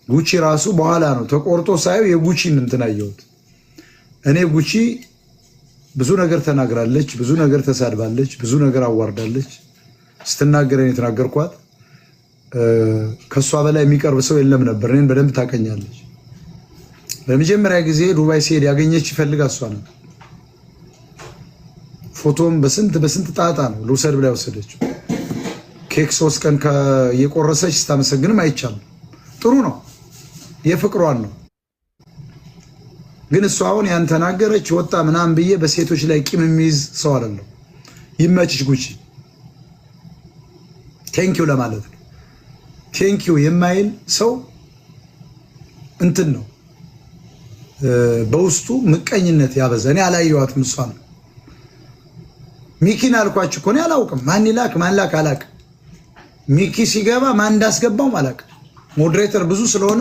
ጉቺ ራሱ በኋላ ነው ተቆርጦ ሳየው የጉቺን እንትን አየሁት። እኔ ጉቺ ብዙ ነገር ተናግራለች፣ ብዙ ነገር ተሳድባለች፣ ብዙ ነገር አዋርዳለች። ስትናገር እኔ የተናገርኳት ከእሷ በላይ የሚቀርብ ሰው የለም ነበር። እኔን በደንብ ታቀኛለች። በመጀመሪያ ጊዜ ዱባይ ሲሄድ ያገኘች ይፈልግ እሷ ነው። ፎቶም በስንት በስንት ጣጣ ነው ልውሰድ ብላ የወሰደችው። ኬክ 3 ቀን እየቆረሰች ስታመሰግንም አይቻልም። ጥሩ ነው፣ የፍቅሯን ነው። ግን እሷ አሁን ያን ተናገረች ወጣ ምናምን ብዬ በሴቶች ላይ ቂም የሚይዝ ሰው አይደለሁ። ይመችሽ ጉቺ፣ thank you ለማለት ነው። Thank you የማይል ሰው እንትን ነው፣ በውስጡ ምቀኝነት ያበዛ። እኔ አላየኋትም። እሷ ነው ሚኪን አልኳችሁ እኮ፣ እኔ አላውቅም። ማን ይላክ ማን ላክ አላውቅም። ሚኪ ሲገባ ማን እንዳስገባውም አላውቅም። Moderator ብዙ ስለሆነ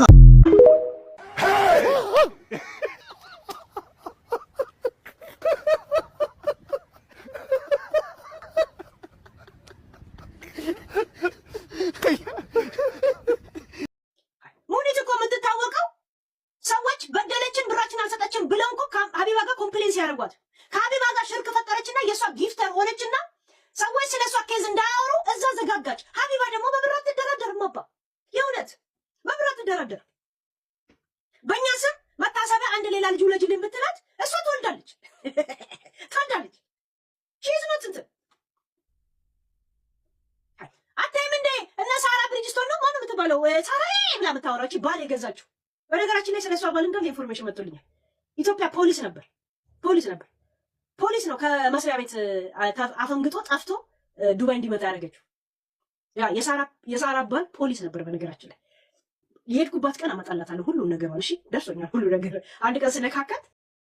ሙኒት እኮ የምትታወቀው ሰዎች በደለችን ብራችን አልሰጠችን ብለው እኮ ከሀቢባ ጋር complain ሲያደርጓት ከሀቢባ ጋር ሽርክ ፈጠረችና የእሷ gifter ሆነችና ሰዎች ስለ እሷ case እንዳያወሩ እዛ ዘጋጋች። ሀቢባ ደግሞ በብር አትደራደርም አባ፣ የእውነት በብር አትደራደርም። በእኛ ስም መታሰቢያ አንድ ሌላ ልጅ ውለጅልኝ ብትላት እሷ ትወልዳለች ትወልዳለች። She's not እንትን አታይም እንዴ? እነ ሳራ ብሪጅስቶን ነው ማነው የምትባለው? ሳራ ብላ የምታወራው እቺ ባል የገዛችው። በነገራችን ላይ ስለ እሷ ባል እንዳለ information መጥቶልኛል። ኢትዮጵያ ፖሊስ ነበር፣ ፖሊስ ነበር፣ ፖሊስ ነው ከመስሪያ ቤት አፈንግጦ ጠፍቶ ዱባይ እንዲመጣ ያደረገችው። ያ የሳራ ባል ፖሊስ ነበር። በነገራችን ላይ የሄድኩባት ቀን አመጣላታለሁ ሁሉን ነገር። እሺ ደርሶኛል ሁሉ ነገር። አንድ ቀን ስነካካት